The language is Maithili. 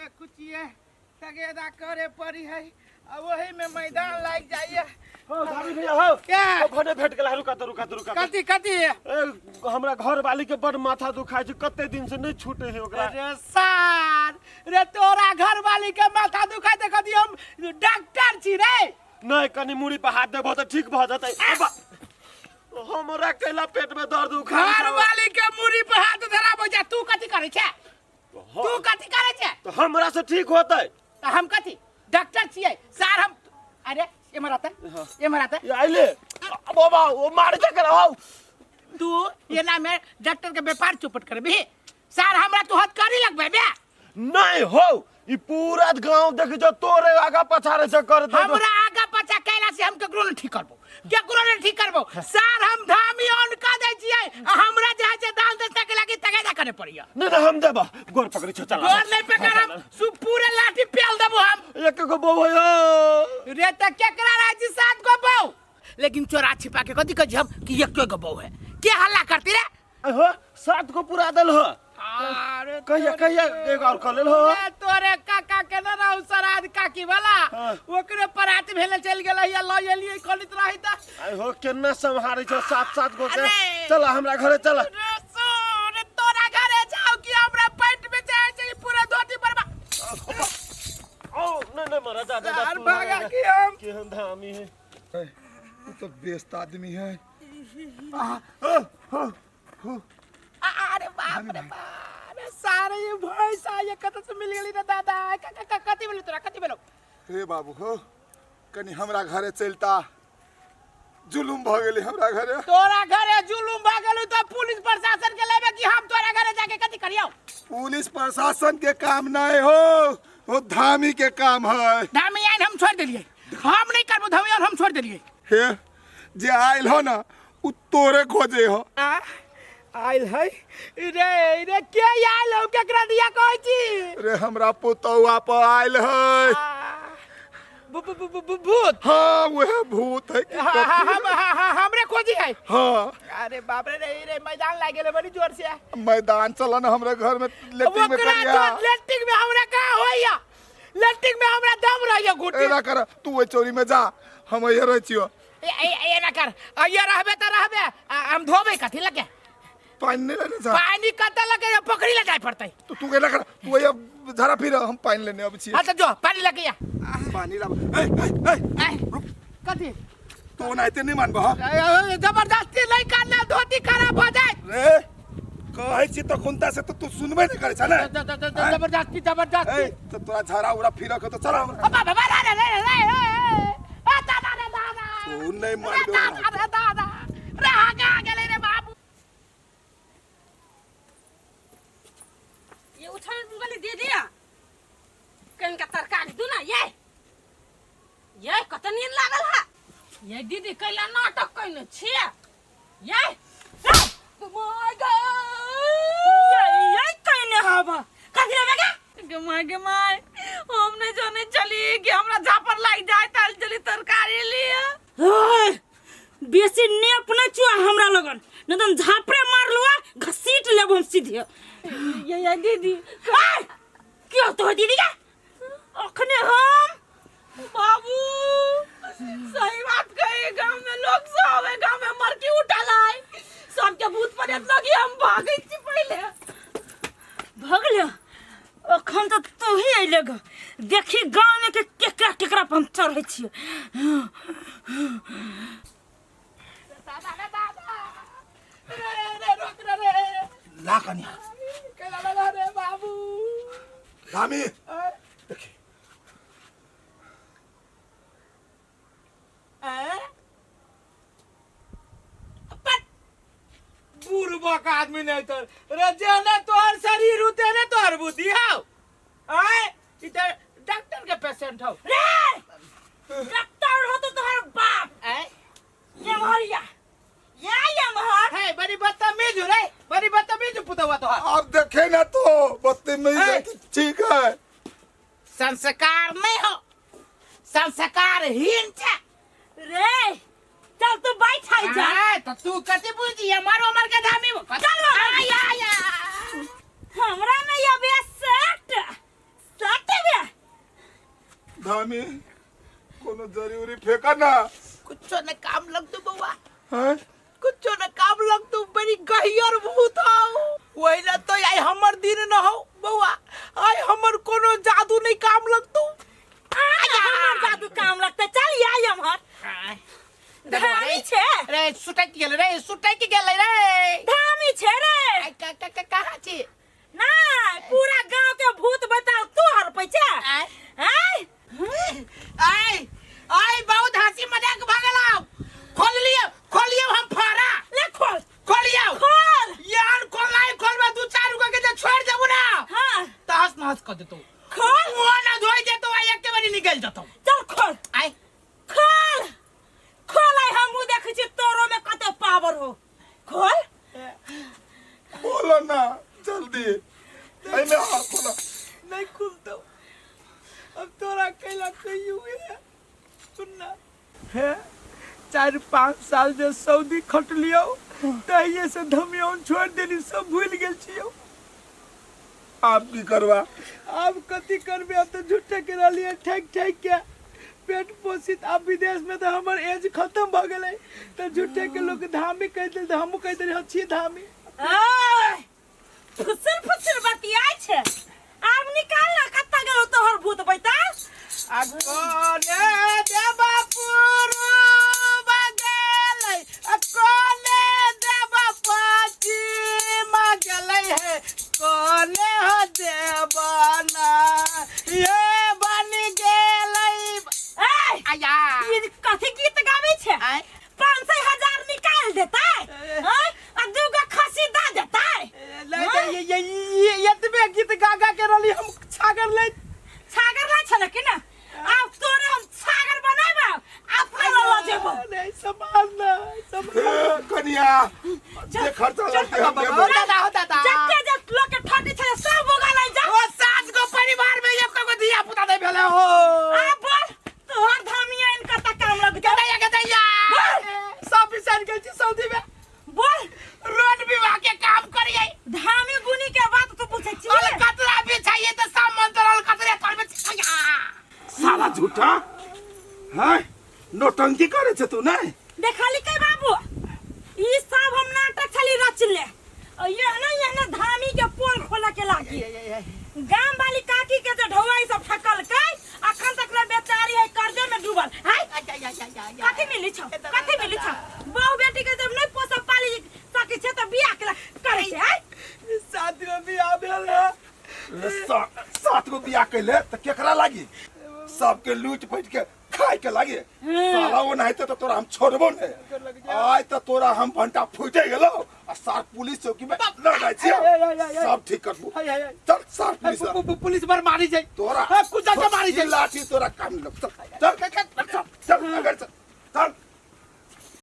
कुचिए तगेदा करे पड़ी है आ वही में मैदान लाग जाइए। हो धामी भैया हो। क्या? हो, भने भेट गेला। रुका तो, रुका तो, रुका तो। कथी कथी? ए, हमरा घर वाली के बड़ माथा दुखाय छै, कते दिन से नहीं छूटे है ओकरा। अरे सार रे, तोरा घर वाली के माथा दुखाय ते कथी हम डॉक्टर छी रे? नहीं, कनी मुड़ी पर हाथ देबो तऽ ठीक भऽ जेतै। हमरा कैला पेट में दर्द उखा घर वाली के मुड़ी पर हाथ धराबो जा, तू कथी करै छै? तू कथी करै छै? तो हमरा से ठीक होतै। तऽ हम कथी डॉक्टर छियै सार हम? अरे एमहर आते, एमहर आते। ये आइले बाबा, ओ मार के हो। तू एना में डॉक्टर के व्यापार चौपट करबी सार? हमरा तू हथकड़ी लगबे बे? नहीं हो, ई पूरा गांव देख जो तोरे आगा पछाड़े से कर दे। हमरा आगा पछा कैला से हम केकरो नहीं ठीक करबो, केकरो नहीं ठीक करबो सार। हम धामी ऑन कर दै छियै आ हमरा जे है से दान दस्ता के लागी तगेदा करे पड़िया। नहीं नहीं, हम देबा, गोर पकड़ी छो, चला। गोर नहीं पकड़म, सु पूरे लाठी पेल देबो हम। एक गो बहू है। रे त केकरा रहै छी सात गो बहू? लेकिन चोरा छिपा के कथी कहै छी हम कि एक गो बहू है? के हल्ला करती रे? हो, सात गो पूरा दल हो। अरे कहिया कहिया एगो और कर लेल हो? रे तोरे काका के न रहू सराद काकी वाला। हाँ। ओकरे परात भेले चल गेल या ल एलियै कहलित रही त। आई हो, केना सम्हारे छो सात सात गो के? अरे। चला, हमरा घरे चला। रे सुन, तोरा घरे जाओ कि हमरा पेट में जाए छै पूरा धोती पर ओ नहीं नहीं, मरा जा जा जा। सार तू भागा मरा। कि हम केहन धामी है। तू तो बेस्ट आदमी है। अरे बाप रे बाप रे, सारे ये भैंसा ये कत से मिल गेली रे दादा? कथी भेलो तोरा? कथी भेलो? हे बाबू हो, कनी हमरा घरे चलता, जुलुम भऽ गेलै हमरा घरे। तोरा घरे जुलुम भऽ गेलौ तऽ पुलिस प्रशासन के लेबे कि हम तोरा घरे जाके कथी करियौ? पुलिस प्रशासन के काम नहीं हो, वो धामी के काम है। धामी आइन हम छोड़ देलियै, हम नहीं करबो धामी आइन, हम छोड़ देलियै। हे, जे आयल हो ना उ तोरे खोजे हो। आ आयल है रे? रे के आयल हो? केकरा दिया कहै छी? रे हमरा पुतौआ पर आयल है। आ, भू- भू- भू- भू- भूत? हाँ, वह भूत है कि हाँ, हाँ, कथी? हम हाँ, हाँ, हमरे खोजी है? हाँ। अरे बाप रे रे रे, मैदान लाग गेलै बड़ी जोर से। मैदान चला ना हमरा घर में, लेट्रिन में। ओकरा करिया तो लेट्रिन में हमरा कहाँ होइया? लेट्रिन में हमरा दम रहैया घुटी। एना कर, तू ओहि चोरी में जा, हम इहे रहै छियो। ए ए एना कर, अइया रहबे त रहबे, हम धोबे कथी लगे? पानि नहीं लेने जा। पानी कतऽ लगे? पोखरी ले जाय पड़तै। तो तू एना कर, तू ओहि झाड़ा फिर, हम पानि लेने अबै छियै। हाँ तऽ जो पानी लगे या। पानी लाब। ए ए ए। ए, कथी? तू ओनाहिते नहीं मानबह। ए, ए, जबरदस्ती नहीं करना, धोती खराब हो जाए। रे कहै छी तो कुंता से तो तू सुनबे नहीं करै छ ने। जबरदस्ती जबरदस्ती। ए तो तोरा झाड़ा उड़ा फिर के तो चला हमरा। अबा बाबा रे रे रे रे रे, आ दादा रे दादा। तू नहीं रे मानबे। दादा रे दादा रे, आगे आ गेलै रे बाबू। ये उछल वाली दे दिया कनिका तरकारी दू ना। ये ये कत नींद लागल है ये दीदी? कैला नाटक कैने छियै ये? My ये ये कैने हवा कथी लेबे गे? गे my, गे my, हम नहीं जाने चली कि हमरा झापर लाग जाए ताल चली तरकारी लिए। ओए, बेसी नेप नहीं चुआ हमरा लगन, नहीं तो झापड़े मार लुआ, घसीट लेब हम सीधे। ये दीदी। आय, क्यों तो दीदी का अखने हम बाबू सही बात कही, गांव में लोग सब है, गांव में मरकी उठल है, सबके भूत प्रेत लगी, हम भागै छी पहिले। भगले अखन तो तू ही अइले ग, देखी गाँव में के केकरा केकरा पर हम चढ़ै छियै। दादा रे दादा रे रे, रोक रे रे। ला कनिया। केला ला रे बाबू। धामी देखी। बुढ़बक आदमी नहीं तो रे, जेने तोहर शरीर उते ने तोहर बुद्धि हौ। आय ई त डॉक्टर के पेशेंट हौ। रे डॉक्टर हो तो तोहर बाप। आय। ये मरिया ये ये महर। हे, बड़ी बदतमीज हो रे, बड़ी बदतमीज हो पुतवा तोहर। अब देखे ना तो बदतमीज है कि ठीक है। संस्कार नहीं हो, संस्कारहीन छे। रे चल तू बैठ आई जा। आय, तो तू कथी बुझी हमार उमर के धामी? चल। आय आय आय। हमरा नहीं अबे सेट सेट। धामी कोनो जरी उरी फेंका ना। कुछो न काम लगतो बउआ। हैं? कुछो न काम लगतो, बड़ी गहियर भूत हौ। वही ला तो आई हमर दिन न हो बउआ, आई हमर कोनो जादू नहीं काम लगतो। हमर जादू काम लगते, चल आई हमर। धामी छे। रे सुटक गेल रे, सुटक गेल रे। धामी छे रे। आई का का का कहाँ छी? नहीं, पूरा गांव के भूत बताओ तू हर पैसा। आय। आय। आय आय बहुत हंसी मजाक भऽ गेल। खोल लियो, खोलियो हम फाड़ा। ले खोल। खोलियो। खोल। यार खोलनाइ खोलबे दू चार गो के जे छोड़ देबो ना। हाँ। त हंस नहस कर देतो। खोल। मुँह ना धोइ देतो आ एके बारी निकल जतो। चल खोल। आय। खोल। खोल आइ हमहूँ देखै छी तोरो में कते पावर हो। खोल। खोलो ना जल्दी, एहिमे हाँ खोलो। नहीं खुलतो अब तोरा कैला कहियो है। सुनना हे, 4-5 साल जे सऊदी खटलियो तहिए से धमियौन छोड़ देली, सब भूल गेल छियो। आप की करवा? आब कथी करबे, अब तो झूठे के रहलिए ठेक ठेक के पेट पोसित। आब विदेश में तो हमर एज खत्म भ गेलै, तो झूठे के लोग धामी कह देल, हमहूँ कह देली हँ छी धामी। आय, फुसुर फुसुर बतियाइ छै। आब निकाल ना, कत्ता गेलो तोहर भूत बैता? आ कोने देबा पुरुब गेलै, आ कोने देबा पश्चिम गेलै हे, कोने हो देबा ना ये बन गेलै। ऐ, आया। ई कथी गीत गाबै छै? आय। 500,000 निकाल देतै, आय, आ दूगो खस्सी दऽ देतै। नहीं, नहीं, ये, ये, ये, एतबे गीत गा गा के रहली हम छागर लै। छागर लै छलै कि ना? आब तोरे हम छागर बनेबौ, अपने लऽ लऽ जेबौ। नहीं, संभाल ना, संभाल। ए, कनिया जे खर्चा लगतै हम देबै। हो दादा, हो दादा। जते जे लोक के ठकै छलै सब उगलै जा। ओ 7 गो परिवार में एक गो धिया पुता नहीं भेलै हो। आब बोल, तोहर धमिया इनका त काम लगतौ। गदैया, गदैया। बोल। सब बिसरि गेल छी सऊदी में। बोल। रोड विवाह के काम करिए। धामी गुनी के बात तू पूछै छी? अलकतरा बिछाइए त सब मंत्र अलकतरे तर में छिया। साला झूठा हैं, नौटंकी करे छे तू नहीं? देखली के बाबू, ई सब हम नाटक छली रचले। ये ना, ये ना धामी के पोल खोला के लागी। गाम वाली काकी के जे ढौआ ई सब ठकलकै, अखन तक ले बेचारी है कर्जे में डूबल। हाय, कथी मिली छौ? कथी मिली छौ? बहु बेटी के जब नहीं पोसब पाली सकै छै त बियाह के करै छै। हाय, 7 गो बियाह भेल है। 7 गो बियाह कैले त केकरा लागी? सबके लूट फूट के खाए के लागे। साला वो नहीं तो तोरा हम छोड़बो नहीं। आय तो तोरा हम भंटा फूटे गेलो आ सार पुलिस चौकी में लड़ जाय छियो। सब ठीक करबो। चल सार पुलिस पुलिस पर मारी जाय तोरा। हां, कुछ जाके मारी जाय। लाठी तोरा काम लग। चल चल चल चल अगर चल।